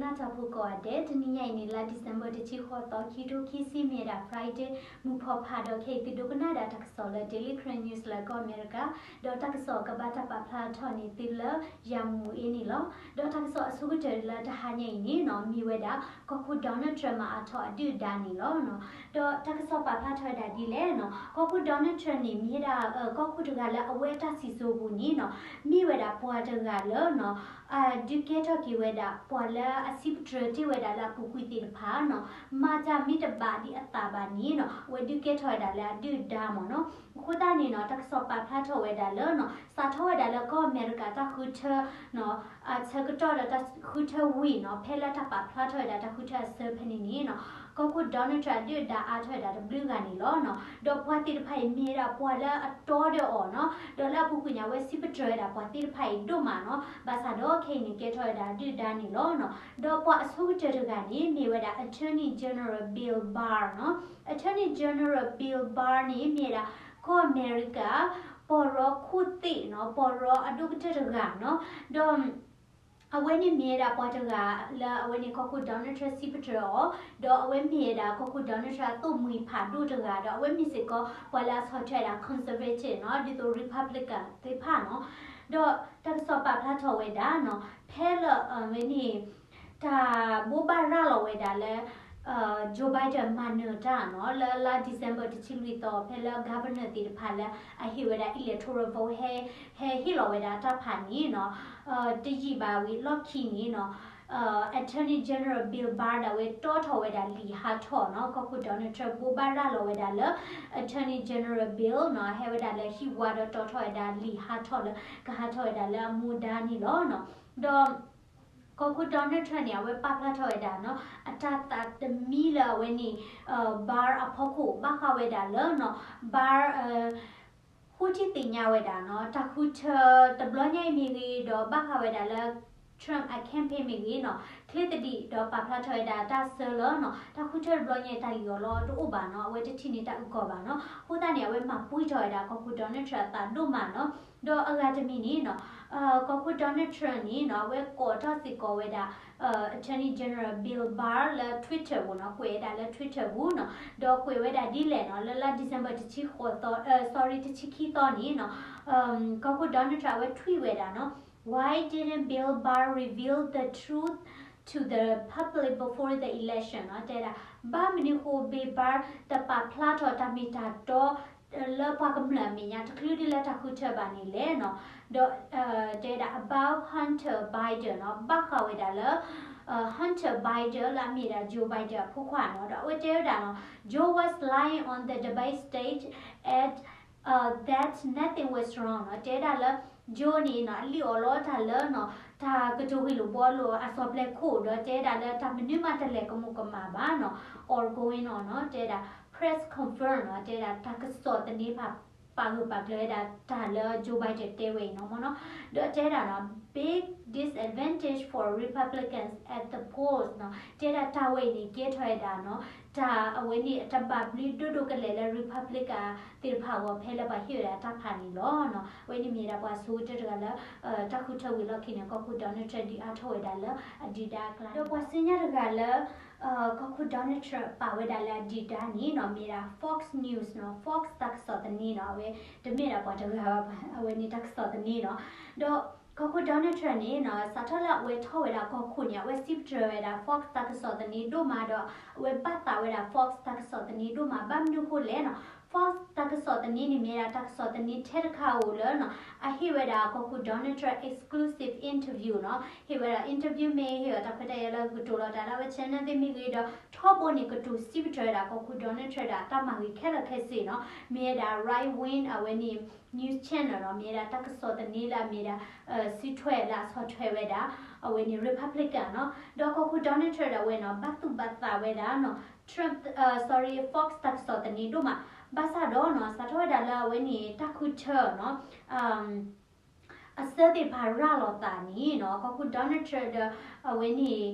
လၢတၢ်ဖိကိးဂၤဒဲး, တနံၤညါအံၤန့ၣ် လါ December တဆံဃိးသီ ခံထိခံဆံ မ့ၢ်ဝဲဒၣ် Friday မုၢ်ဖီဖးဒီး ခဲအံၤသုဒိကနၣ်ဒၣ်တၢ်ကစီၣ်လၢ Daily Karen News လၢကီၢ်အမဲရကၤ, ဒီးတၢ်ကစီၣ်ကဘၣ်တၢ်ပာ်ဖျါထီၣ်န့ၢ်သုလၢယၤမူအ့န့ၣ်လီၤ. ဒီးတၢ်ကစီၣ်အဆိကတၢၢ်လၢတဟါညါအံၤန့ၣ်နီၤ မ့ၢ်ဝဲဒၣ် ကီၢ်ခိၣ် Donald Trump မၤအါထီၣ်အဒုၣ်အဒါန့ၣ်လီၤ. ဒီးတၢ်ကစီၣ်ပာ်ဖျါထီၣ်ဝဲဒၣ်ဒ်လဲၣ်နီၤ, ကီၢ်ခိၣ် Donald Trump န့ၣ် မ့ၢ်ဝဲဒၣ် ကီၢ်ခိၣ်တဂၤလၢအဝဲအတၢ်စံၣ်စိၤပူၤန့ၣ်နီၤ မ့ၢ်ဝဲဒၣ်ပှၤတဂၤလၢနီၤ အဒုးကဲထီၣ်က့ၤဝဲဒၣ် ပှၤလၢအစံးပတြၢၤတ့ၢ်ဝဲဒၣ်လၢအပူၤကွံာ်သ့ၣ်တဖၣ်နီၤ မၤတၢ်မ့ၢ်တဘၣ်ဒ်အသးဘၣ်န့ၣ်နီၤ အဝဲဒုးကဲထီၣ်ဝဲဒၣ်လၢအဒုၣ်အဒါမ့ၢ်နီၤ. အဃိသတးန့ၣ်နီၤ တၢ်ကစီၣ်ပာ်ဖျါထီၣ်ဝဲဒၣ်လၢနီၤ စးထီၣ်ဝဲဒၣ်လၢကီၢ်အမဲရကၤတၢ်ဃုထၢနီၤ အဆၢကတီၢ်ဒီးတၢ်ဃုထၢဝံၤနီၤ ဖဲလၢတၢ်ပာ်ဖျါထီၣ်ဝဲဒၣ်တၢ်ဃုထၢအဆၢဖဲန့ၣ်န့ၣ်နီၤ ကီၢ်ခိၣ် Donald Trump အဒုၣ်အဒါအါထီၣ်ဝဲဒၣ်တဘျုးဂၤန့ၣ်လီၤနီၤ. ဒီးပှၤသ့ၣ်တဖၣ်အံၤမ့ၢ်ဝဲဒၣ်ပှၤလၢအတီဒီးအီၤနီၤ ဒီးလၢအပူၤကွံာ်န့ၣ် အဝဲစံးပတြၢၤဝဲဒၣ်ပှၤသ့ၣ်တဖၣ်အံၤဒိၣ်မးနီၤ ဘၣ်ဆၣ်ဒီးခဲအံၤန့ၣ်ကဲထီၣ်ဝဲဒၣ်အဒုၣ်အဒါန့ၣ်လီၤနီၤ. ဒီးပှၤအဆိကတၢၢ်တဂၤန့ၣ် မ့ၢ်ဝဲဒၣ် Attorney General Bill Barr နီၤ. Attorney General Bill Barr န့ၣ် မ့ၢ်ဝဲဒၣ် ကီၢ်အမဲရကၤ ပီၢ်ရီခိၣ်သ့ၣ်နီၤ ပီၢ်ရီအဒိၣ်ကတၢၢ်တဂၤနီၤ. ဒီး အဝဲန့ၣ်မ့ၢ်ဝဲဒၣ်ပှၤတဂၤလၢအဝဲန့ၣ်ကီၢ်ခိၣ် Donald Trump စံးပတြၢၤအီၤ, ဒီးအဝဲမ့ၢ်ဝဲဒၣ်ကီၢ်ခိၣ် Donald Trump အသိၣ်မှံၤဖးဒိၣ်တဂၤ, ဒီးအဝဲမ့ၢ်စ့ၢ်ကီးပှၤလၢအဆီၣ်ထွဲဝဲဒၣ် conservative နီၤ, ဒ်သိး Republican သ့ၣ်တဖၣ်နီၤ. ဒီးတၢ်ကစီၣ်ပာ်ဖျါထီၣ်ဝဲဒၣ်နီၤ, ဖဲလၢအဝဲန့ၣ် တၢ်ဘိးဘၣ်ရၤလီၤဝဲဒၣ်လၢ Joe Biden မၤနၢၤတၢ်နီၤ, လၢလါ December တဆံလွံၢ်သီ ဖဲလၢ governor သ့ၣ်တဖၣ်လၢအဟ့ၣ်ဝဲဒၣ် electoral vote ဟဲ ဟဲဟ့ၣ်လီၤဝဲဒၣ်တၢ်ဖးန့ၣ်နီၤ, တယံာ်ဘၣ်ဝံၤလီၢ်ခံန့ၣ်နီၤ, Attorney General Bill Barr ဒၣ်ဝဲတီထီၣ်ဝဲဒၣ်လံာ်ဟးထီၣ်နီၤ, ကီၢ်ခိၣ် Donald Trump ဘိးဘၣ်ရၤလီၤဝဲဒၣ်လၢ Attorney General Bill နီၤ, ဟဲဝဲဒၣ်လၢဟံၣ်ဝါဒီးတီထီၣ်ဝဲဒၣ်လံာ်ဟးထီၣ်လၢ ကဟးထီၣ်ဝဲဒၣ်လၢအမူဒါန့ၣ်လီၤနီၤ. ဒီး ကီၢ်ခိၣ် Donald Trump န့ၣ် အဝဲပာ်ဖျါထီၣ်ဝဲဒၣ်နီၤ, အတၢ်သးတမံလၢအဝဲန့ၣ် Barr အဖီခိၣ် ဘၣ်ဃးဝဲဒၣ်လၢနီၤ, Barr ဃိထံသ့ၣ်ညါဝဲဒၣ်နီၤ, တၢ်ဃုထၢတဘျီညါအံၤမ့ၢ်ဂ့ၤ, ဒီးဘၣ်ဃးဝဲဒၣ်လၢ Trump အ campaign မ့ၢ်ဂ့ၤနီၤ, ချ့သဒံးဒီးပာ်ဖျါထီၣ်ဝဲဒၣ်တၢ်ဆၢလၢနီၤ, တၢ်ဃုထၢတဘျီညါအံၤတၢ်လံၣ်အီၣ်လီတအိၣ်ဘၣ်နီၤ, အဝဲတထံၣ်န့ၢ်တၢ်အုၣ်ကီၤဘၣ်နီၤ. အဃိသတးန့ၣ် အဝဲမၤပှံၢ်ထီၣ်ဝဲဒၣ်ကီၢ်ခိၣ် Donald Trump အသးဒိၣ်မးနီၤ. ဒီးအဂၤတမံၤန့ၣ်နီၤ, ကီၢ်ခိၣ် Donald Trump န့ၣ်နီၤ, အဝဲကိးထီၣ်စ့ၢ်ကီးဝဲဒၣ် Attorney General Bill Barr လၢ Twitter ပူၤနီၤ, ကွဲးဝဲဒၣ်လၢ Twitter ပူၤနီၤ, ဒီးကွဲးဝဲဒၣ်ဒ်လဲၣ်နီၤ, လၢလါ December တဆံဃိးသီ, sorry တဆံခံသီန့ၣ်နီၤ, ကီၢ်ခိၣ် Donald Trump အဝဲ tweet ဝဲဒၣ်နီၤ, Why didn't Bill Barr reveal the truth to the public before the election နီၤ, တဲဒၣ် ဘၣ်မနုၤဃိ Bill Barr တပာ်ဖျါထီၣ်တၢ်မ့ၢ်တၢ်တီ လၢပှၤကမျၢၢ်အမဲာ်ညါ တချုးဒ်လၢတၢ်ဃုထၢဘၣ်န့ၣ်လဲၣ်နီၤ. ဒီးတဲဝဲဒၣ် about Hunter Biden နီၤ, ဘၣ်ဃးဝဲဒၣ်လၢ Hunter Biden လၢအမ့ၢ်ဒၣ် Joe Biden အဖိခွါနီၤ, ဒီးအဝဲတဲဝဲဒၣ်နီၤ, Joe was lying on the debate stage at that nothing was wrong နီၤ, တဲဝဲဒၣ်လၢ Joe န့ၣ်နီၤ အလံၣ်အီၣ်လီတၢ်လၢနီၤ တၢ်ကတိၤဂ့ၢ်လိာ်ဘှီလိာ်အစီၤပျဲခိၣ် ဒီးတဲဝဲဒၣ်လၢတၢ်မနုၤမးတလဲၤကမူးကမၣ်ဘၣ်နီၤ, all going on နီၤ, တဲဝဲဒၣ် press conference နီၤ, တဲဝဲဒၣ်တၢ်ကစီၣ်သန့ဖး ပာ်ဂၢၢ်ပာ်ကျၢၤဝဲဒၣ်တၢ်လၢ Joe Biden တဲဝဲအံၤနီၤမ့ၢ်နီၤ, ဒီးတဲဝဲဒၣ်နီၤ big disadvantage for Republicans at the polls နီၤ, တဲဝဲဒၣ်တၢ်ဝဲအံၤန့ၣ် ကဲထီၣ်ဝဲဒၣ်နီၤ တၢ်အဝဲန့ၣ် အတဘၣ်ဘျုးဒိၣ်ဒိၣ်ကလဲာ်လၢ Republican သ့ၣ်တဖၣ်အဂီၢ် ဖဲလၢပှၤဟ့ၣ်ဝဲဒၣ်တၢ်ဖးန့ၣ်လီၤနီၤ. အဝဲန့ၣ်မ့ၢ်ဝဲဒၣ်ပှၤဆိကတၢၢ်တဂၤလၢ တၢ်ဃုထၢဝံၤလီၢ်ခံန့ၣ် ကီၢ်ခိၣ် Donald Trump ဒုးအါထီၣ်ဝဲဒၣ်လၢအဒုၣ်ဒါအကျါ, ဒီးပှၤစံၣ်ညီၣ်တဂၤလၢ ကီၢ်ခိၣ် Donald Trump ပာ်ဝဲဒၣ်လၢအဒုၣ်ဒါန့ၣ်နီၤ မ့ၢ်ဒၣ် Fox News နီၤ, Fox တၢ်ကစီၣ်သန့နီၤ, အဝဲတမ့ၢ်ဒၣ်ပှၤတဂၤဘၣ်, အဝဲန့ၣ်တၢ်ကစီၣ်သန့နီၤ. ဒီးကီၢ်ခိၣ် Donald Trump န့ၣ်နီၤ စးထီၣ်လၢအဝဲထီၣ်ဝဲဒၣ်ကီၢ်ခိၣ်န့ၣ် အဝဲစံးပတြၢၤဝဲဒၣ် Fox တၢ်ကစီၣ်သန့ဒိၣ်မးဒီး အဝဲဘၣ်သးဝဲဒၣ် Fox တၢ်ကစီၣ်သန့ဒိၣ်မး, ဘၣ်မနုၤဃိလဲၣ်နီၤ, Fox တၢ်ကစီၣ်သန့န့ၣ်မ့ၢ်ဒၣ်တၢ်ကစီၣ်သန့ထဲတခါဧိၤလၢနီၤ အဟ့ၣ်ဝဲဒၣ်ကီၢ်ခိၣ် Donald Trump exclusive interview နီၤ, ဟ့ၣ်ဝဲဒၣ် interview မ့ၢ်ဂ့ၤ ဟ့ၣ်အီၤတၢ်ခွဲးတၢ်ယာ်လၢကတိၤလီၤတၢ်လၢအဝဲ channel သ့ၣ်မ့ၢ်ဂ့ၤဒီး ထီဘိန့ၣ်ကတိၤစံးပတြၢၤဝဲဒၣ်ကီၢ်ခိၣ် Donald Trump ဒၣ်တၢ်မၤဂ့ၤခဲလၢာ်ခဲဆ့နီၤ, မ့ၢ်ဝဲဒၣ် right wing အဝဲန့ၣ် news channel နီၤ, မ့ၢ်ဝဲဒၣ်တၢ်ကစီၣ်သန့လၢအမ့ၢ်ဒၣ် စုထွဲလၢအဆီၣ်ထွဲဝဲဒၣ် အဝဲန့ၣ် Republican နီၤ, ဒီးကီၢ်ခိၣ် Donald Trump ဒၣ်ဝဲနီၤ ဘၣ်သူၣ်ဘၣ်သးဝဲဒၣ်နီၤ Trump, sorry, Fox တၢ်ကစီၣ်သန့ဒိၣ်မး, ဘၣ်ဆၣ်ဒီးနီၤ စးထီၣ်ဝဲဒၣ်လၢအဝဲန့ၣ် တၢ်ဃုထၢနီၤ အဆၢသ့ၣ်တဖၣ်ရၤလီၤသးန့ၣ်နီၤ ကီၢ်ခိၣ် Donald Trump ဒီး အဝဲန့ၣ်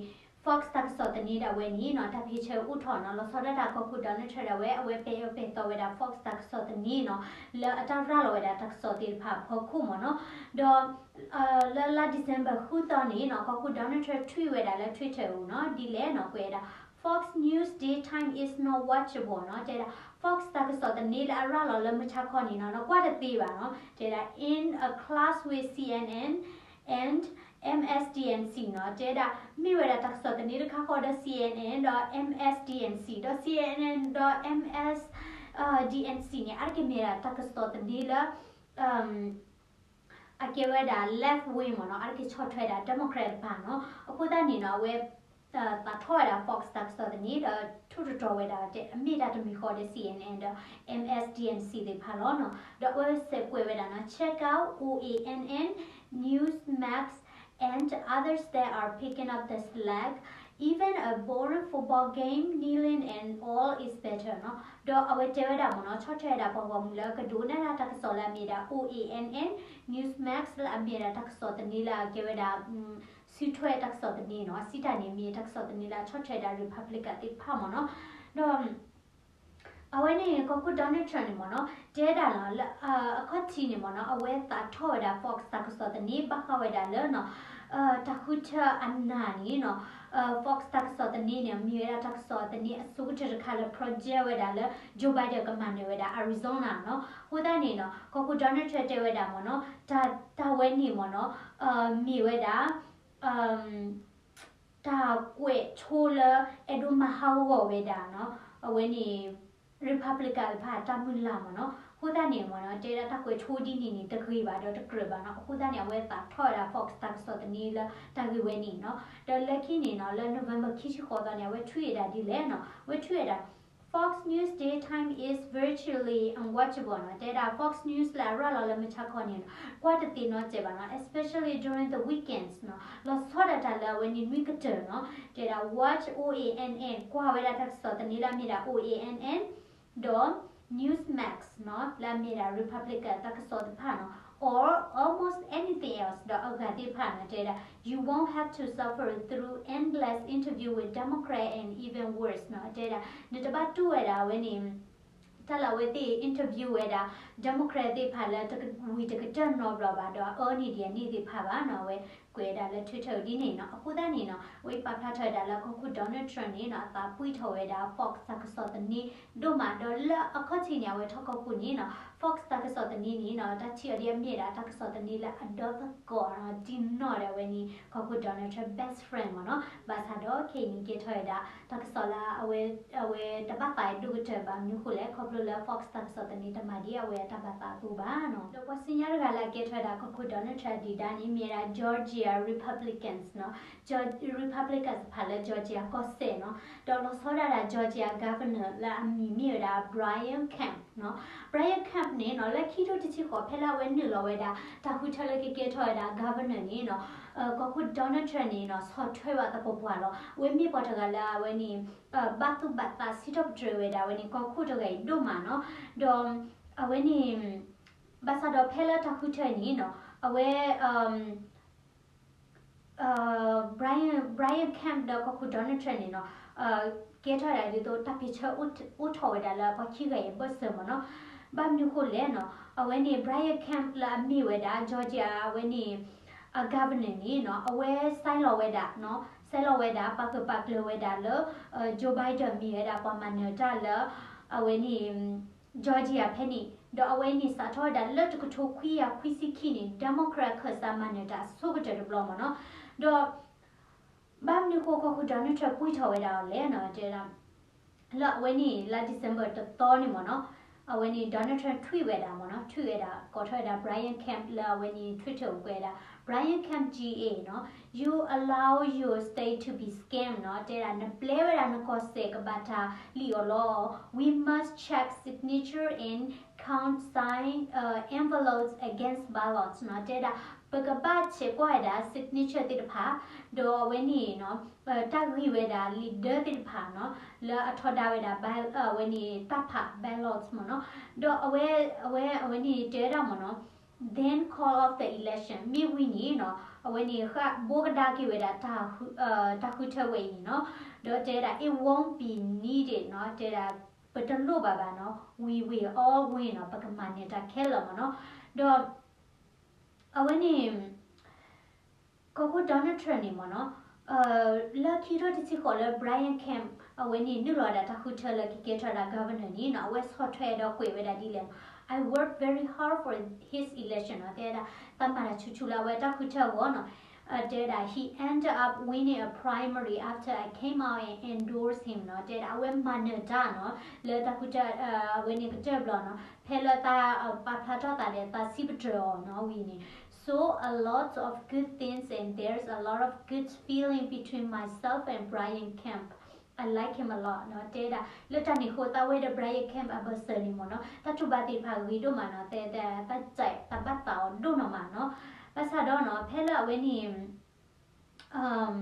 Fox တၢ်ကစီၣ်သန့ဒၣ်ဝဲန့ၣ်နီၤ တၢ်ဖံးဆၢအိၣ်ထီၣ်နီၤ လီၤဆီဒၣ်တၢ်ကီၢ်ခိၣ် Donald Trump ဒၣ်ဝဲ အဝဲပဲာ်အၢပဲာ်သီဝဲဒၣ် Fox တၢ်ကစီၣ်သန့နီၤ လၢအတၢ်ရၤလီၤဝဲဒၣ်တၢ်ကစီၣ်သ့ၣ်တဖၣ်အဖီခိၣ်မ့ၢ်နီၤ ဒီး လၢလါ December ဃုသီန့ၣ်နီၤ ကီၢ်ခိၣ် Donald Trump ထွံၣ်ဝဲဒၣ်လၢ Twitter အပူၤနီၤ ဒ်လဲၣ်နီၤ ကွဲးဝဲဒၣ် Fox News daytime is not watchable နီၤ တဲဒၣ် Fox တၢ်ကစီၣ်သန့လၢအရၤလီၤလၢမုၢ်ဆါခီန့ၣ်နီၤ နကွၢ်တသ့ဘၣ်နီၤ တဲဒၣ် in a clash with C N N and M S D N C နီၤ တဲဒၣ် မ့ၢ်ဝဲဒၣ်တၢ်ကစီၣ်သန့တခါဃီဒီး C N N ဒီး M S D N C ဒီး C N N ဒီး M S D N C န့ၣ် အါတက့ၢ်မ့ၢ်ဒၣ်တၢ်ကစီၣ်သန့လၢ အကဲဝဲဒၣ် left wing မ့ၢ်နီၤ အါတက့ၢ်ဆီၣ်ထွဲဒၣ် Democrat တဖၣ်နီၤ အဃိသတးန့ၣ်နီၤ အဝဲ သးထီၣ်ဝဲဒၣ် Fox တၢ်ကစီၣ်သန့ ဒီးထိၣ်တတြီၤဝဲဒၣ် တဲအမ့ၢ်တၢ်တမံၤဃီဒီး C N N ဒီး M S D N C သ့ၣ်တဖၣ်လီၤနီၤ ဒီးအဝဲစဲးကွဲးဝဲဒၣ်နီၤ check out O A N N, Newsmax and others that are picking up the slack, even a boring football game, kneeling and all is better နီၤ ဒီးအဝဲတဲဝဲဒၣ်မ့ၢ်နီၤ ဆီၣ်ထွဲဝဲဒၣ်ပှၤဂီၢ်မုၢ်လၢကဒိးန့ၢ်ဒၣ်တၢ်ကစီၣ်လၢအမ့ၢ်ဒၣ် O A N N, Newsmax လၢအမ့ၢ်ဒၣ်တၢ်ကစီၣ်သန့လၢအကဲဝဲဒၣ် စုထွဲတၢ်ကစီၣ်သန့နီၤ စံးတၢ်န့ၣ်မ့ၢ်တၢ်ကစီၣ်သန့လၢအဆီၣ်ထွဲဒၣ် Republican သ့ၣ်တဖၣ်မ့ၢ်နီၤ ဒီး အဝဲန့ၣ် ကီၢ်ခိၣ် Donald Trump န့ၣ်မ့ၢ်နီၤ တဲဒၣ်နီၤ လၢ အခီၣ်ထံးန့ၣ်မ့ၢ်နီၤ အဝဲသးထီၣ်ဝဲဒၣ် Fox တၢ်ကစီၣ်သန့ ဘၣ်ဃးဝဲဒၣ်လၢနီၤ တၢ်ဃုထၢအနၢ်န့ၣ်နီၤ Fox တၢ်ကစီၣ်သန့န့ၣ် မ့ၢ်ဝဲဒၣ်တၢ်ကစီၣ်သန့အဆိကတၢၢ်တခါလၢ project ဝဲဒၣ်လၢ Joe Biden ကမၤနၢၤဝဲဒၣ် Arizona နီၤ အဃိသတးန့ၣ်နီၤ ကီၢ်ခိၣ် Donald Trump တဲဝဲဒၣ်မ့ၢ်နီၤ တၢ် တၢ်ဝဲန့ၣ်မ့ၢ်နီၤ မ့ၢ်ဝဲဒၣ် တၢ်ကွဲးဆိလၢ အဲၣ်ဒိးမၤဟးဂီၤဝဲဒၣ်နီၤ အဝဲန့ၣ် Republican တဖၣ်တၢ်မုၢ်လၢ်မ့ၢ်နီၤ အဃိသတးန့ၣ်မ့ၢ်နီၤ တဲဒၣ်တၢ်ကွဲးဆိဒ်န့ၣ်န့ၣ် တဂ့ၤဘၣ်ဒီးတကြၢးဘၣ်နီၤ အဃိသတးန့ၣ် အဝဲသးထီၣ်ဝဲဒၣ် Fox တၢ်ကစီၣ်သန့လၢတၢ်ဂ့ၢ်ဝဲန့ၣ်နီၤ ဒီးလၢခံန့ၣ်နီၤ လၢ November ခံဆံဃိးသီန့ၣ် အဝဲထွံၣ်ဝဲဒၣ်ဒ်လဲၣ်နီၤ အဝဲထွံၣ်ဝဲဒၣ် Fox News daytime is virtually unwatchable နီၤ တဲဒၣ် Fox News လၢအရၤလီၤလၢမုၢ်ဆါခီန့ၣ်နီၤ ကွၢ်တသ့နီတစဲးဘၣ်နီၤ especially during the weekends နီၤ လီၤဆီဒၣ်တၢ်လၢအဝဲန့ၣ်နွံကတၢၢ်နီၤ တဲဒၣ် watch O A N N ကွၢ်ဝဲဒၣ်တၢ်ကစီၣ်သန့လၢအမ့ၢ်ဒၣ် O A N N ဒီး Newsmax နီၤ လၢအမ့ၢ်ဒၣ် Republican တၢ်ကစီၣ်တဖၣ်နီၤ or almost anything else ဒီးအဂၤသ့ၣ်တဖၣ်နီၤ တဲဒၣ် you won't have to suffer through endless interview with Democrat and even worse နီၤ တဲဒၣ် နတဘၣ်တူၢ်ဝဲဒၣ်အဝဲန့ၣ် တၢ်လၢအဝဲသ့ၣ် interview ဝဲဒၣ် Democrat သ့ၣ်တဖၣ်လၢတကဝံၤတကတၢၢ်နီတဘျီဘၣ် ဒီးအအၢန့ၢ်ဒံးအန့ၣ်သ့ၣ်တဖၣ်ဘၣ်နီၤ အဝဲကွဲးဝဲဒၣ်လၢ Twitter ဒ်န့ၣ်နီၤ အဃိသတးန့ၣ်နီၤ အဝဲပာ်ဖျါထီၣ်ဝဲဒၣ်လၢကီၢ်ခိၣ် Donald Trump န့ၣ်နီၤ အသးပှံၢ်ထီၣ်ဝဲဒၣ် Fox တၢ်ကစီၣ်သန့ဒိၣ်မး ဒီးလၢအခီၣ်ထံးန့ၣ် အဝဲထီၣ်ကီၢ်ခိၣ်န့ၣ်နီၤ Fox တၢ်ကစီၣ်သန့န့ၣ်နီၤ တၢ်ထံၣ်အီၤဒ်အမ့ၢ်ဒၣ်တၢ်ကစီၣ်သန့လၢအဒီသကိးနီၤ ဒ်နီၣ်ဒီးအဝဲန့ၣ် ကီၢ်ခိၣ် Donald Trump best friend မ့ၢ်နီၤ ဘၣ်ဆၣ်ဒီးခဲအံၤန့ၣ်ကဲထီၣ်ဝဲဒၣ် တၢ်ကစီၣ်လၢအဝဲ အဝဲတဘၣ်သးဒိၣ်ကတၢၢ်ဘၣ် မနုၤဃိလဲၣ် ခီဖျိလၢ Fox တၢ်ကစီၣ်သန့တမၤဒ်အဝဲအတၢ်ဘၣ်သးအသိးဘၣ်နီၤ ဒီးပှၤစံၣ်ညီၣ်တဂၤလၢအကဲထီၣ်ဝဲဒၣ်ကီၢ်ခိၣ် Donald Trump ဒံးဒၣ်န့ၣ် မ့ၢ်ဝဲဒၣ် Georgia Republicans နီၤ Georg- Republicans တဖၣ်လၢ Georgia ကီၢ်စဲၣ်နီၤ ဒီးလီၤဆီဒၣ်တၢ် Georgia Governor လၢအမံၤမ့ၢ်ဝဲဒၣ် Brian Kemp နီၤ Brian Kemp န့ၣ်နီၤ လၢခံထိတဆံဃိး ဖဲလၢအဝဲနုာ်လီၤဝဲဒၣ် တၢ်ဃုထၢလၢကကဲထီၣ်ဝဲဒၣ် Governor န့ၣ်နီၤ ကီၢ်ခိၣ် Donald Trump န့ၣ်နီၤ ဆီၣ်ထွဲဘၣ်သပှၢ်ပှၢ်လီၤ အဝဲမ့ၢ်ပှၤတဂၤလၢအဝဲန့ၣ် ဘၣ်သူၣ်ဘၣ်သးစံးထီၣ်ပတြၢၤဝဲဒၣ်အဝဲန့ၣ် ကီၢ်ခိၣ်တဂၤအံၤဒိၣ်မးနီၤ ဒီး အဝဲန့ၣ် ဘၣ်ဆၣ်ဒီးဖဲလၢတၢ်ဃုထၢန့ၣ်နီၤ အဝဲ Brian Brian Kemp ဒီးကီၢ်ခိၣ် Donald Trump န့ၣ်နီၤ ကဲထီၣ်ဝဲဒၣ်ဒ်သိးတၢ်ဖံးဆၢအိၣ်ထီၣ်ဝဲဒၣ်လၢပှၤခံဂၤအံၤအဘၢၣ်စၢၤမ့ၢ်နီၤ ဘၣ်မနုၤဃိလဲၣ်နီၤ အဝဲန့ၣ် Brian Kemp လၢအမ့ၢ်ဝဲဒၣ် Georgia အဝဲန့ၣ် အ Governor န့ၣ်နီၤ အဝဲ sign လီၤဝဲဒၣ်နီၤ sign လီၤဝဲဒၣ် ပာ်ကၢၣ်ပာ်ကျၢၤဝဲဒၣ်လၢ Joe Biden မ့ၢ်ဝဲဒၣ်ပှၤမၤနၢၤတၢ်လၢ အဝဲန့ၣ် Georgia ဖဲန့ၣ် ဒီးအဝဲန့ၣ်စးထီၣ်ဝဲဒၣ်လၢတကထိခွံကယၤခွံဆံခံန့ၣ် Democrat ခၢၣ်စးမၤနၢၤတၢ်အဆိကတၢၢ်တဘျီမ့ၢ်နီၤ, ဒီး ဘၣ်မနုၤဃိကီၢ်ခိၣ် Donald Trump ပှံၢ်ထီၣ်ဝဲဒၣ်အီၤလဲၣ်နီၤ တဲဒၣ် လၢအဝဲန့ၣ် လါ December တသီန့ၣ်မ့ၢ်နီၤ, အဝဲန့ၣ် Donald Trump ထွံၣ်ဝဲဒၣ်မ့ၢ်နီၤ, ထွံၣ်ဝဲဒၣ် ကိးထီၣ်ဝဲဒၣ် Brian Kemp လၢအဝဲန့၁ᣣ် Twitter အိၣ်ကွဲးဝဲဒၣ် Brian Kemp G A နီၤ, You allow your state to be scammed နီၤ, တဲဒၣ် နပျဲဝဲဒၣ်နကီၢ်စဲၣ်ကဘၣ်တၢ်လံၣ်အီၣ်လီအီၤ, We must check signature and count signed envelopes against ballots နီၤ, တဲဒၣ် ပကဘၣ်ဆဲးကွၢ်ဝဲဒၣ် signature သ့ၣ်တဖၣ်, ဒီးအဝဲန့ၣ် တၢ်ဂံၢ်ဝဲဒၣ်လံာ်ဒၢသ့ၣ်တဖၣ်နီၤ, လၢအထီဒါဝဲဒၣ် အဝဲန့ၣ်တၢ်ဖး ballots မ့ၢ်နီၤ, ဒီးအဝဲ အဝဲ အဝဲန့ၣ်တဲဝဲဒၣ်မ့ၢ်နီၤ, then call off the election မ့ၢ်ဝံၤန့ၣ်နီၤ အဝဲန့ၣ်ဃၣ်ဘိကဒါက့ၤဝဲဒၣ် တၢ်ဃုထၢဝဲအံၤန့ၣ်နီၤ, ဒီးတဲဝဲဒၣ် it won't be needed နီၤ, တဲဝဲဒၣ် ပတလိၣ်ဘၣ်ဘၣ်နီၤ, we will all win နီၤ, ပကမၤနၢၤတၢ်ခဲလၢာ်မ့ၢ်နီၤ, ဒီး အဝဲန့ၣ် ကီၢ်ခိၣ် Donald Trump န့ၣ်မ့ၢ်နီၤ, လၢခံကထိတဆံဃိးလၢ Brian Kemp အဝဲန့ၣ်နုာ်လီၤဝဲဒၣ်တၢ်ဃုထၢလၢကကဲထီၣ်ဝဲဒၣ် governor န့ၣ်နီၤ, အဝဲဆီၣ်ထွဲဒီးကွဲးဝဲဒၣ်ဒ်လဲၣ်နီၤ, I worked very hard for his election နီၤ, တဲဝဲဒၣ် သးမၤတၢ်ဆူၣ်ဆူၣ်လၢအဝဲတၢ်ဃုထၢအဂီၢ်နီၤ, တဲဝဲဒၣ် he ended up winning a primary after I came out and endorsed him နီၤ, တဲဝဲဒၣ် အဝဲမၤနၢၤတၢ်နီၤ, လၢတၢ်ဃုထၢ အဝဲန့ၣ်ကတၢၢ်ဘျီနီၤ, ဖဲလၢသးပာ်ဖျါထီၣ်သးဒီးသးစံးပတြၢၤအီၤနီၤဝံၤန့ၣ် So a lot of good things and there's a lot of good feeling between myself and Brian Kemp. I like him a lot နီၤ, တဲဒၣ် လၢတၢ်န့ၣ်အဃိ သးဝဲဒီး Brian Kemp အဘၢၣ်စၢၤန့ၣ်မ့ၢ်နီၤ, တၢ်တူၢ်ဘၣ်သ့ၣ်တဖၣ်ဂ့ၤဒိၣ်မးနီၤ, တဲဒၣ် သးစဲး သးဘၣ်သးအီၤဒိၣ်နီၤမးနီၤ, ဘၣ်ဆၣ်ဒီးနီၤ ဖဲလၢအဝဲန့ၣ် ကီၢ်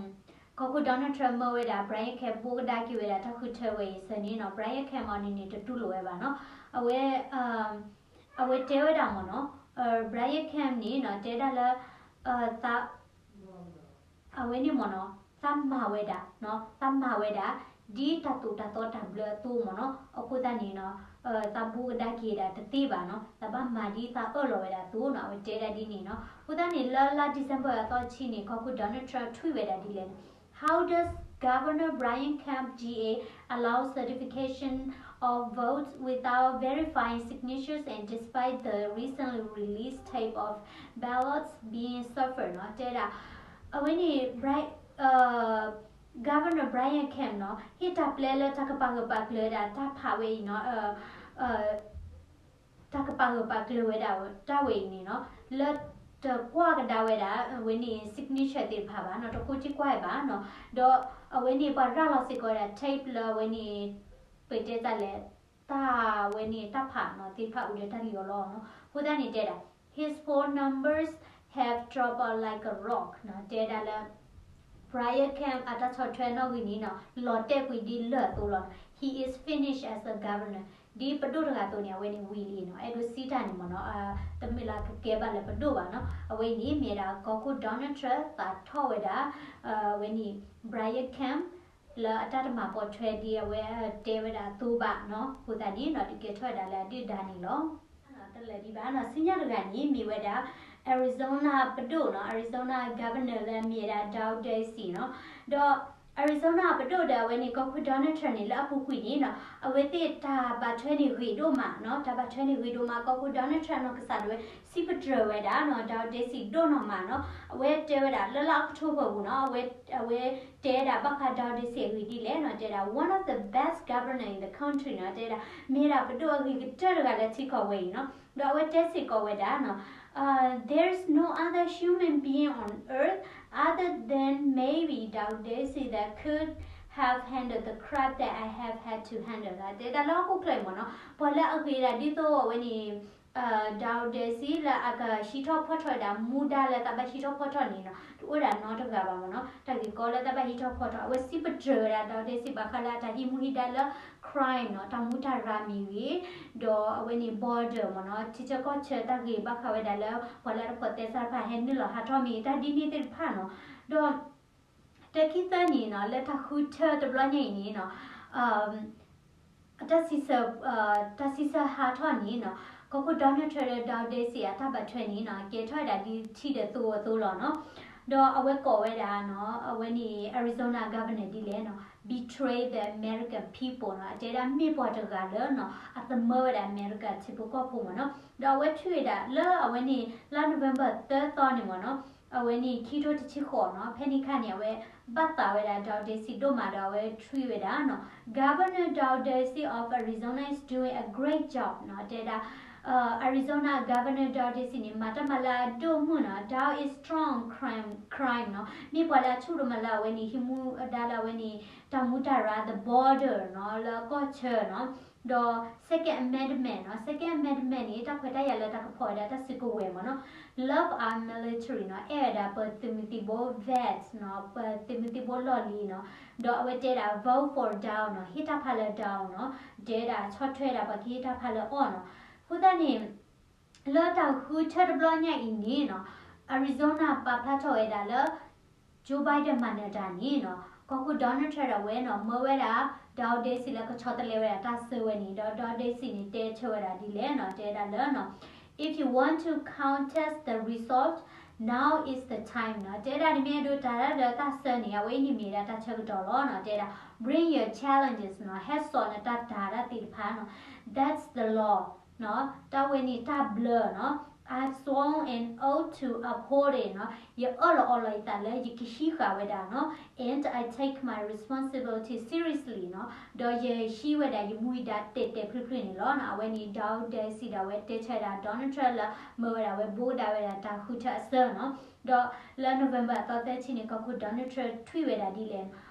ခိၣ် Donald Trump မၢဝဲဒၣ် Brian Kemp ဘိကဒါက့ၤဝဲဒၣ်တၢ်ဃုထၢဝဲအံၤဆၢန့ၣ်နီၤ, Brian Kemp အီၤန့ၣ်န့ၣ် တတူၢ်လိာ်ဝဲဘၣ်နီၤ, အဝဲ အဝဲတဲဝဲဒၣ်မ့ၢ်နီၤ, Brian Kemp န့ၣ်နီၤ တဲဒၣ်လၢ သး အဝဲန့ၣ်မ့ၢ်နီၤ သးမၤဝဲဒၣ်နီၤ, သးမၤဝဲဒၣ် ဒ်တၢ်သိၣ်တၢ်သီတၢ်ဘျၢအသိးမ့ၢ်နီၤ, အဃိသတးန့ၣ်နီၤ သးဘိကဒါက့ၤဒၣ်တသ့ဘၣ်နီၤ, သးဘၣ်မၤဒ်သးအၢၣ်လီၤဝဲဒၣ်အသိးနီၤ, အဝဲတဲဒၣ်ဒ်န့ၣ်နီၤ, အဃိသတးန့ၣ် လၢလါ December အသီတဆံန့ၣ် ကီၢ်ခိၣ် Donald Trump ထွံၣ်ဝဲဒၣ်ဒ်လဲၣ်န့ၣ် How does Governor Brian Kemp G A allow certification of votes without verifying signatures and despite the recently released tape of ballots being suffered နီၤ, တဲဒၣ် အဝဲန့ၣ် Governor Brian Kemp နီၤ ဟ့ၣ်တၢ်ပျဲလၢတၢ်ကပာ်ဂၢၢ်ပာ်ကျၢၤဝဲဒၣ်တၢ်ဖးဝဲအံၤနီၤ တၢ်ကပာ်ဂၢၢ်ပာ်ကျၢၤဝဲဒၣ်တၢ်ဝဲအံၤန့ၣ်နီၤ လၢတကွၢ်ကဒါဝဲဒၣ် အဝဲန့ၣ် signature သ့ၣ်တဖၣ်ဘၣ်နီၤ တဃိထံကွၢ်ဘၣ်နီၤ ဒီးအဝဲန့ၣ်ပှၤရၤလီၤစ့ၢ်ကီးဝဲဒၣ် tape လၢအဝဲန့ၣ် ပတဲတၢ်လဲၣ် တၢ်ဝဲန့ၣ်တၢ်ဖးနီၤ သ့ၣ်တဖၣ်အိၣ်ဒီးတၢ်လံၣ်အီၤလီၤနီၤ အဃိသတးန့ၣ်တဲဒၣ် his poll numbers have dropped out like a rock နီၤ တဲဒၣ်လၢ Brian Kemp အတၢ်ဆီၣ်ထွဲနီၣ်ဂံၢ်န့ၣ်နီၤ လီၤတဲာ်ကွံာ်ဒ်လၢၢ်အသိးလီၤနီၤ he is finished as a governor ဒ်ပဒိၣ်တဂၤအသိးန့ၣ် အဝဲန့ၣ်ဝံၤလံနီၤ အဲၣ်ဒိးစံးတၢ်န့ၣ်မ့ၢ်နီၤ တမ့ၢ်လၢကကဲဘၣ်လၢပဒိၣ်ဘၣ်နီၤ အဝဲအံၤန့ၣ်မ့ၢ်ဒၣ်ကီၢ်ခိၣ် Donald Trump သးထီၣ်ဝဲဒၣ် အဝဲန့ၣ် Brian Kemp လၢအတၢ်တမၤပိာ်ထွဲဒ်အဝဲတဲဝဲဒၣ်အသိးဘၣ်နီၤ အဃိသတးန့ၣ်နီၤ တကဲထီၣ်ဝဲဒၣ်လၢအဒုၣ်ဒါန့ၣ်လီၤ တလၢာ်ဒံးဘၣ်နီၤ ဆူညါတဂၤန့ၣ် မ့ၢ်ဝဲဒၣ် Arizona ပဒိၣ်နီၤ Arizona Governor လၢအမ့ၢ်ဝဲဒၣ် Doug Ducey နီၤ ဒီး Arizona ပဒိၣ်ဒီးအဝဲန့ၣ် ကီၢ်ခိၣ် Donald Trump န့ၣ် လၢအပူၤကွံာ်န့ၣ်နီၤ အဝဲသ့ၣ်တၢ်ဘၣ်ထွဲန့ၣ်ဂ့ၤဒိၣ်မးနီၤ တၢ်ဘၣ်ထွဲန့ၣ်ဂ့ၤဒိၣ်မး ကီၢ်ခိၣ် Donald Trump နီၤ ကစၢ်ဒၣ်ဝဲ စံးပတြၢၤဝဲဒၣ်နီၤ Doug Ducey ဒိၣ်နီၢ်မးနီၤ အဝဲတဲဝဲဒၣ် လၢလါ October ပူၤနီၤ အဝဲတဲဒၣ်ဘၣ်ဃး Doug Ducey အဂ့ၢ်ဒ်လဲၣ်နီၤ တဲဒၣ် one of the best governor in the country နီၤ တဲဒၣ် မ့ၢ်ဒၣ်ပဒိၣ်အဂ့ၤကတၢၢ်တဂၤလၢထံကီၢ်ဝဲအံၤနီၤ ဒီးအဝဲတဲစ့ၢ်ကီးဝဲဒၣ်နီၤ There's no other human being on earth other than maybe Doug Ducey that could have handled the crap that I have had to handle တဲဒၣ်လၢဟီၣ်ခိၣ်ချၢအံၤမ့ၢ်နီၤ ပှၤလၢအဂ့ၤဒၣ်ဒ်သိးအဝဲန့ၣ် Doug Ducey လၢအကဟံးထီၣ်ဖီၣ်ထီၣ်ဝဲဒၣ်မူဒါလၢသးဘၣ်ဟံးထီၣ်ဖီၣ်ထီၣ်န့ၣ်နီၤ တအိၣ်ဒၣ်နီတဂၤဘၣ်မ့ၢ်နီၤ တၢ်ဂ့ၢ်ကီလၢသးဘၣ်ဟံးထီၣ်ဖီၣ်ထီၣ် အဝဲစံးပတြၢၤဝဲဒၣ် Doug Ducey ဘၣ်ဃးလၢအတၢ်ဟံးမူဟံးဒါလၢ crime နီၤ တၢ်မူတၢ်ရၤမ့ၢ်ဂ့ၤ ဒီးအဝဲန့ၣ် border မ့ၢ်နီၤ ထံဆၢကီၢ်ဆၢတၢ်ဂ့ၢ်ဘၣ်ဃးဝဲဒၣ်လၢ ပှၤလၢတဖိးသဲစးတဖၣ်ဟဲနုာ်လီၤဟးထီၣ်မ့ၢ်ဂ့ၤ တၢ်ဒ်န့ၣ်သ့ၣ်တဖၣ်နီၤ ဒီး တၢ်ခံသၢန့ၣ်နီၤ လၢတၢ်ဃုထၢတဘျီညါအံၤန့ၣ်နီၤ တၢ်စံးဆၢ တၢ်စံးဆၢဟးထီၣ်န့ၣ်နီၤ ကီၢ်ခိၣ် Donald Trump ဒီး Doug Ducey အတၢ်ဘၣ်ထွဲန့ၣ်နီၤ ကဲထီၣ်ဝဲဒၣ်ဒ်ထံဒီးသိအသိးလီၤနီၤ ဒီးအဝဲကိးဝဲဒၣ်နီၤ အဝဲန့ၣ် Arizona Governor ဒ်လဲၣ်နီၤ betray the American people နီၤ အတဲဒၣ်မ့ၢ်ပှၤတဂၤလၢနီၤ အသမၢဝဲဒၣ် America ထံဖိကီၢ်ဖိမ့ၢ်နီၤ ဒီးအဝဲထွံၣ်ဝဲဒၣ်လၢအဝဲန့ၣ် လါ November သၢသီန့ၣ်မ့ၢ်နီၤ အဝဲန့ၣ် ခံထိတဆံဃိးနီၤ ဖဲန့ၣ်ခါန့ၣ် အဝဲဘၣ်သးဝဲဒၣ် Doug Ducey ဒိၣ်မးဒီးအဝဲထွံၣ်ဝဲဒၣ်နီၤ Governor Doug Ducey of Arizona is doing a great job နီၤ တဲဒၣ် Arizona Governor Doug Ducey န့ၣ် မၤတၢ်မၤလၢအဒိၣ်မုၢ်နီၤ Doug is strong crime crime နီၤ မ့ၢ်ပှၤလၢအဆူၣ်ဒိၣ်မးလၢအဝဲန့ၣ် ဟံးမူဒါလၢအဝဲန့ၣ် တၢ်မူတၢ်ရၤ the border နီၤ လၢကီၢ်ဆၢနီၤ ဒီး Second Amendment နီၤ Second Amendment န့ၣ် တၢ်ခွဲးတၢ်ယာ်လၢတၢ်ကဖီၣ်ဝဲဒၣ်တၢ်စုကဝဲၤမ့ၢ်နီၤ Love our military နီၤ အဲၣ်ဝဲဒၣ်ပသုးမုၢ်သံၣ်ဘိ vets နီၤ ပသုးမုၢ်သံၣ်ဘိလီၢ်လံၤနီၤ ဒီးအဝဲတဲဒၣ် vote for Doug နီၤ ဟ့ၣ်တၢ်ဖးလၢ Doug နီၤ တဲဒၣ်ဆီၣ်ထွဲဒၣ်ပှၤကဟ့ၣ်တၢ်ဖးလၢအီၤနီၤ အဃိသတးန့ၣ် လၢတၢ်ဃုထၢတဘျီညါအံၤန့ၣ်နီၤ Arizona ပာ်ဖျါထီၣ်ဝဲဒၣ်လၢ Joe Biden မၤနၢၤတၢ်န့ၣ်နီၤ ကီၢ်ခိၣ် Donald Trump ဒၣ်ဝဲနီၤ မၢဝဲဒၣ် Doug Ducey လၢကဆီတလဲဝဲဒၣ်တၢ်ဆၢဝဲန့ၣ် ဒီး Doug Ducey န့ၣ် တဲဆၢဝဲဒၣ်ဒ်လဲၣ်နီၤ တဲဝဲဒၣ်လၢနီၤ if you want to contest the result, now is the time နီၤ တဲဝဲဒၣ်န့ၣ်မ့ၢ်အဲၣ်ဒိးတၢ်ဒီးတၢ်ဆၢန့ၣ် အဝဲအံၤန့ၣ်မ့ၢ်ဒၣ်တၢ်ဆၢကတီၢ်လီၤနီၤ တဲဝဲဒၣ် bring your challenges နီၤ ဟဲစိာ်နတၢ်တၤတၢ်သ့ၣ်တဖᣣနီၤ that's the law နီၤ တၢ်ဝဲန့ၣ်တၢ်ဘျၢနီၤ I've sworn an oath to uphold it နီၤ ယအၢၣ်လီၤအီလီၤယသးလၢယကဟံးဃာ်ဝဲဒၣ်နီၤ and I take my responsibility seriously နီၤ ဒီးယဟံးဝဲဒၣ်ယမူဒါတဲာ်တဲာ်ဖျုးဖျုးန့ၣ်လီၤနီၤ အဝဲန့ၣ် Doug Ducey ဒၣ်ဝဲတဲဆၢဝဲဒၣ် Donald Trump လၢမၢဝဲဒၣ်ဝဲဘိးဒၣ်ဝဲဒၣ်တၢ်ဃုထၢအဆၢနီၤ ဒီးလၢ November အသီသၢဆံန့ၣ် ကီၢ်ခိၣ် Donald Trump ထွံၣ်ဝဲဒၣ်ဒ်လဲၣ်နီၤ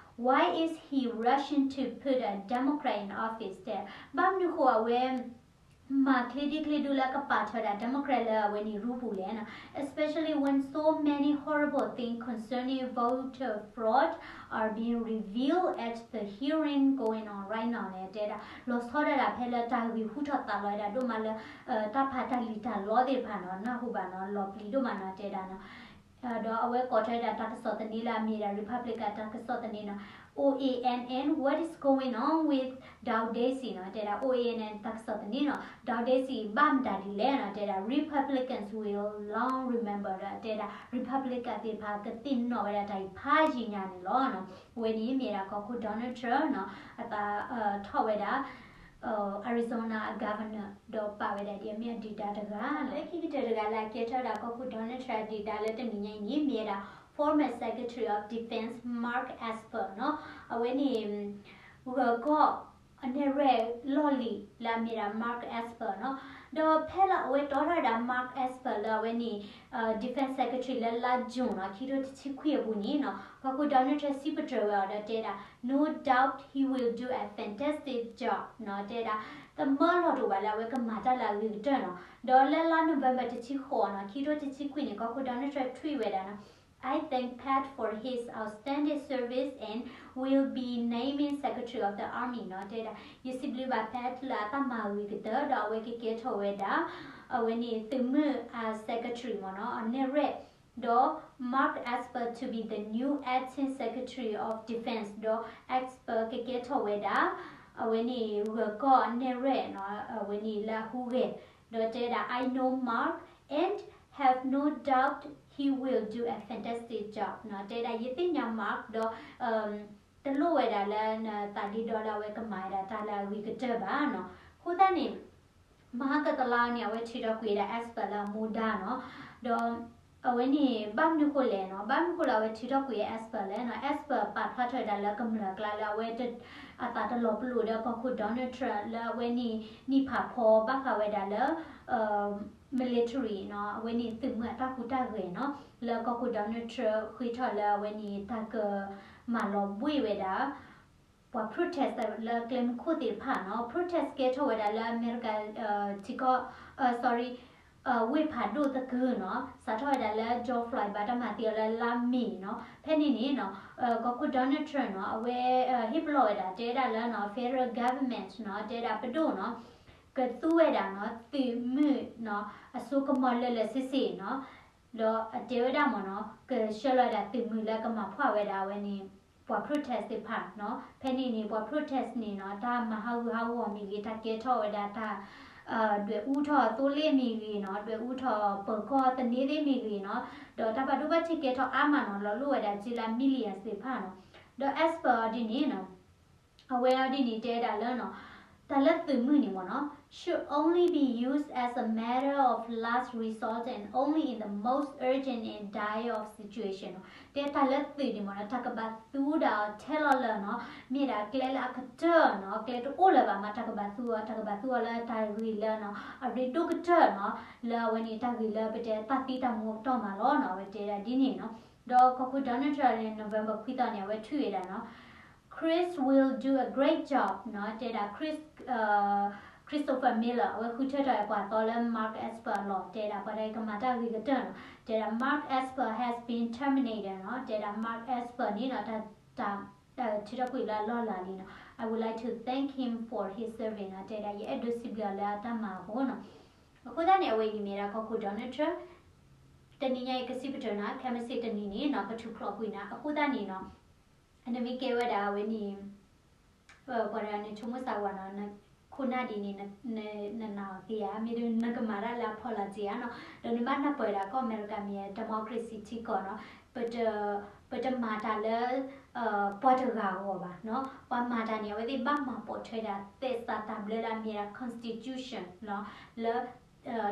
Why is he rushing to put a Democrat in office တဲ ဘၣ်မနုၤဃိအဝဲ မၤချ့ဒ့ချ့ဒိလၢကပာ်ထီၣ်ဝဲဒၣ် Democrat လၢအဝဲန့ၣ်ရူပူၤလဲၣ်နီၤ especially when so many horrible things concerning voter fraud are being revealed at the hearing going on right now န့ၣ် တဲဒၣ် လီၤဆီဒၣ်တၢ်ဖဲလၢတၢ်ဂ့ၢ်ဟူထီၣ်သးလီၤဝဲဒၣ်ဒိၣ်မးလၢ တၢ်ဖးတၢ်လံၤတၢ်လီသ့ၣ်တဖၣ်နီၤ နၢ်ဟူဘၣ်နီၤ လီၤပျံၤဒိၣ်မးနီၤ တဲဒၣ်နီၤ ဒီးအဝဲကိးထီၣ်ဝဲဒၣ်တၢ်ကစီၣ်သန့လၢအမ့ၢ်ဒၣ် Republican တၢ်ကစီၣ်သန့နီၤ O A N N, what is going on with Doug Ducey နီၤ တဲဒၣ် O A N N တၢ်ကစီၣ်သန့နီၤ Doug Ducey ဘၣ်မတၤဒ်လဲၣ်နီၤ တဲဒၣ် Republicans will long remember ဒီးတဲဒၣ် Republican သ့ၣ်တဖၣ်ကသ့ၣ်နီၣ်ဝဲဒၣ်တၢ်အံၤဖးယံာ်ညါန့ၣ်လီၤနီၤ အဝဲန့ၣ်မ့ၢ်ဒၣ်ကီၢ်ခိၣ် Donald Trump နီၤ အသးထီၣ်ဝဲဒၣ် Arizona governor ဒီးပာ်ဝဲဒၣ်ဒ်အမ့ၢ်အဒုၣ်ဒါတဂၤ လၢခံကတၢၢ်တဂၤလၢအကဲထီၣ်ဝဲဒၣ်ကီၢ်ခိၣ် Donald Trump အဒုၣ်ဒါလၢတနံၤညါအံၤန့ၣ် မ့ၢ်ဝဲဒၣ် former Secretary of Defense Mark Esper နီၤ အဝဲန့ၣ် ဂၢၤကီၢ်အနဲၣ်ရွဲၣ်လီၢ်လံၤလၢအမ့ၢ်ဒၣ် Mark Esper နီၤ ဒီးဖဲလၢအဝဲတီထီၣ်ဝဲဒၣ် Mark Esper လၢအဝဲန့ၣ် Defense Secretary လၢလါ June နီၤ ခံထိတဆံခွံအပူၤန့ၣ်နီၤ ကီၢ်ခိၣ် Donald Trump စံးပတြၢၤဝဲအီၤဒီးတဲဒၣ် no doubt he will do a fantastic job နီၤ တဲဒၣ် တမၢလီၤတအိၣ်ဘၣ်လၢအဝဲကမၤတၢ်လၢအဂ့ၤကတၢၢ်နီၤ ဒီးလၢလါ November တဆံဃိးနီၤ ခံထိတဆံခွံန့ၣ် ကီၢ်ခိၣ် Donald Trump ထွံၣ်ဝဲဒၣ်နီၤ I thank Pat for his outstanding service and will be naming Secretary of the Army နီၤ တဲဒၣ် ယစံးဘျုးဘၣ် Pat လၢအတၢ်မၤဂ့ၤကတၢၢ် ဒီးအဝဲကကဲထီၣ်ဝဲဒၣ် အဝဲန့ၣ်သုးမုၢ်အ secretary မ့ၢ်နီၤ အနဲၣ်ရွဲၣ် ဒီး Mark Esper to be the new acting secretary of defense ဒီး Esper ကကဲထီၣ်ဝဲဒၣ် အဝဲန့ၣ်ဂၢၤကီၢ်အနဲၣ်ရွဲၣ်နီၤ အဝဲန့ၣ်လၢအဟူးဂဲၤ ဒီးတဲဒၣ် I know Mark and have no doubt he will do a fantastic job နီၤ တဲဒၣ်ယသ့ၣ်ညါ Mark ဒီး တလိၣ်ဝဲဒၣ်လၢနသးဒ့ဒီလၢအဝဲကမၤဝဲဒၣ်တၢ်လၢအဂ့ၤကတၢၢ်ဘၣ်နီၤ အဃိသတးန့ၣ် မဟါကတလါန့ၣ် အဝဲထုးထီၣ်ကွံာ်ဝဲဒၣ် Esper လၢအမူဒါနီၤ ဒီးအဝဲန့ၣ် ဘၣ်မနုၤဃိလဲၣ်နီၤ ဘၣ်မနုၤဃိလၢအဝဲထုးထီၣ်ကွံာ်ဝဲ Esper လဲၣ်နီၤ Esper ပာ်ဖျါထီၣ်ဝဲဒၣ်လၢကမျၢၢ်အကျါလၢအဝဲ အသးတလီၤပလိာ်ဒီးကီၢ်ခိၣ် Donald Trump လၢအဝဲန့ၣ် နံၣ်ဖးဖီဘၣ်ဃးဝဲဒၣ်လၢ military နီၤ အဝဲန့ၣ်သုးမုၢ်အတၢ်ဟူးတၢ်ဂဲၤနီၤ လၢကီၢ်ခိၣ် Donald Trump ဃ့ထီၣ်လၢအဝဲန့ၣ်တၢ်ကမၤလီၤဘှ့ၣ်ဝဲဒၣ် ပှၤ protest လၢကျဲမုၢ်ခိၣ်သ့ၣ်တဖၣ်နီၤ protest ကဲထီၣ်ဝဲဒၣ်လၢအမဲရကၤ ထံကီၢ် sorry ဝ့ၢ်ဖးဒိၣ်သကုၤနီၤ စးထီၣ်ဝဲဒၣ်လၢ George Floyd ဘၣ်တၢ်မၤသံအီၤလၢလါမ့ၤနီၤ ဖဲန့ၣ်န့ၣ်နီၤ ကီၢ်ခိၣ် Donald Trump နီၤ အဝဲဟ့ၣ်ပလီၢ်ဝဲဒၣ် တဲဝဲဒၣ်လၢနီၤ federal government နီၤ တဲဝဲဒၣ်ပဒိၣ်နီၤ ကသူဝဲဒၣ်နီၤ သုးမုၢ်နီၤ အစိကမီၤလၢာ်လၢာ်ဆ့ဆ့နီၤ ဒီးအတဲဝဲဒၣ်မ့ၢ်နီၤ ကဆှၢလီၤဝဲဒၣ်သုးမုၢ်လၢကမၤဖှီၣ်ဝဲဒၣ်အဝဲန့ၣ် ပှၤ protest သ့ၣ်တဖၣ်နီၤ ဖဲန့ၣ်န့ၣ် ပှၤ protest န့ၣ်နီၤ တၢ်မၤဟးဂူာ်ဟးဂီၤမ့ၢ်ဂ့ၤ တၢ်ကဲထီၣ်ဝဲဒၣ်တၢ် ဒွဲၣ်အူထီၣ်သိလ့ၣ်မ့ၢ်ဂ့ၤနီၤ ဒွဲၣ်အူထီၣ်ပၢၤကီၢ်သန့သ့ၣ်မ့ၢ်ဂ့ၤနီၤ ဒီးတၢ်ဘၣ်ဒိဘၣ်ထံးကဲထီၣ်အါမးနီၤ လီၤလိၣ်ဝဲဒၣ်က့လၢ millions သ့ၣ်တဖၣ်နီၤ ဒီး Esper အီၤဒ်န့ၣ်နီၤ အဝဲအီၤဒ်န့ၣ်တဲဝဲဒၣ်လၢနီၤ တၢ်လၢသုးမုၢ်န့ၣ်မ့ၢ်နီၤ should only be used as a matter of last resort and only in the most urgent and dire of situation နီၤ တဲတၢ်လၢသုးန့ၣ်မ့ၢ်နီၤ တၢ်ကဘၣ်သူဒီးထဲလီၤလၢနီၤ မ့ၢ်ဒၣ်ကျဲလၢအကတၢၢ်နီၤ ကျဲတအိၣ်လၢၤဘၣ်မး တၢ်ကဘၣ်သူအီၤ တၢ်ကဘၣ်သူအီၤလၢတၢ်ဂ့ၢ်လၢနီၤ အရ့ဒိၣ်ကတၢၢ်နီၤ လၢအဝဲန့ၣ်တၢ်ဂ့ၢ်လၢပတဲတၢ်သံတၢ်မူအပတီၢ်မးလီၤနီၤ အဝဲတဲဒၣ်ဒ်န့ၣ်နီၤ ဒီးကီၢ်ခိၣ် Donald Trump န့ၣ် November ခွံသီန့ၣ် အဝဲထွံၣ်ဝဲဒၣ်နီၤ Chris will do a great job နီၤ တဲဒၣ် Chris Christopher Miller အဝဲဃုထၢထီၣ်ဝဲပှၤသီလၢ Mark Esper အလီၢ် တဲဒၣ်ပှၤတၢ်ကမၤတၢ်ဂ့ၤကတၢၢ်နီၤ တဲဒၣ် Mark Esper has been terminated နီၤ တဲဒၣ် Mark Esper န့ၣ်နီၤ တၢ် တၢ်ထုးထီၣ်ကွံာ်လၢအလီၢ်လၤလံနီၤ I would like to thank him for his service နီၤ တဲဒၣ် ယအဲၣ်ဒိးစံးဘျုးအီၤလၢအတၢ်မၤအဃိနီၤ အဃိသတးန့ၣ် အဝဲအံၤန့ၣ်မ့ၢ်ဒၣ်ကီၢ်ခိၣ် Donald Trump တနံၤညါအံၤကစံးပတြၢၤနၤ ခဲမုၢ်ဆ့ၣ်တနံၤန့ၣ်နီၤ ပထူၣ်ဖျိးကွံာ်နၤ အဃိသတးန့ၣ်နီၤ နမ့ၢ်ကဲဝဲဒၣ်အဝဲန့ၣ် ပှၤတဂၤန့ၣ် ဆိကမိၣ်စၢ်ဝဲနီၤ ခိၣ်နၢ်ဒ်န့ၣ် နနာ်အီၤသ့ဧါ မ့ၢ်ဒ်နကမၤတၢ်လၢအဖီလာ်က့ဧါနီၤ ဒီးနဘၣ်နၢ်ပၢၢ်ဝဲဒၣ်ကီၢ်အမဲရကၤမ့ၢ် democracy ထံကီၢ်နီၤ ပတမၤတၢ်လၢ ပှၤတဂၤအဂီၢ်ဘၣ်နီၤ ပှၤမၤတၢ်န့ၣ် အဝဲသ့ၣ်ဘၣ်မၤပိာ်ထွဲဒၣ် သဲစးတၢ်ဘျၢလၢအမ့ၢ်ဒၣ် constitution နီၤ လၢ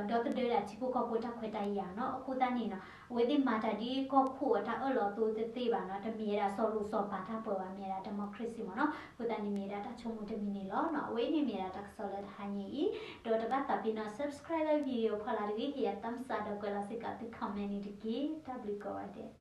ဒီသဒၢဒၣ်ထံဖိကီၢ်ဖိတၢ်ခွဲးတၢ်ယာ်နီၤ အဃိသတးန့ၣ်နီၤ အဝဲသ့ၣ်မၤတၢ်ဒ်ကီၢ်ခိၣ်အတၢ်အၢၣ်လီၤအသိးတသ့ဘၣ်နီၤ တမ့ၢ်ဝဲဒၣ်စီၤလိၤစီၤပၤတၢ်ပၢၢ်ဘၣ် မ့ၢ်ဝဲဒၣ် democracy မ့ၢ်နီၤ အဃိသတးန့ၣ်မ့ၢ်ဝဲဒၣ်တၢ်ဆိကမိၣ်တမံၤန့ၣ်လီၤနီၤ အဝဲအံၤန့ၣ်မ့ၢ်ဝဲဒၣ်တၢ်ကစီၣ်လၢတဟါညါအံၤ ဒီးတဘၣ်သးပ့ၤနီၣ် subscribe လၢ video ဖီလာ်တဂ့ၤ ဟ့ၣ်ယၤ thumbs up ဒီးကွဲးလီၤစ့ၢ်ကီးသု comment န့ၣ်တက့ၢ် တၢ်ဘျုးကိးဂၤဒဲး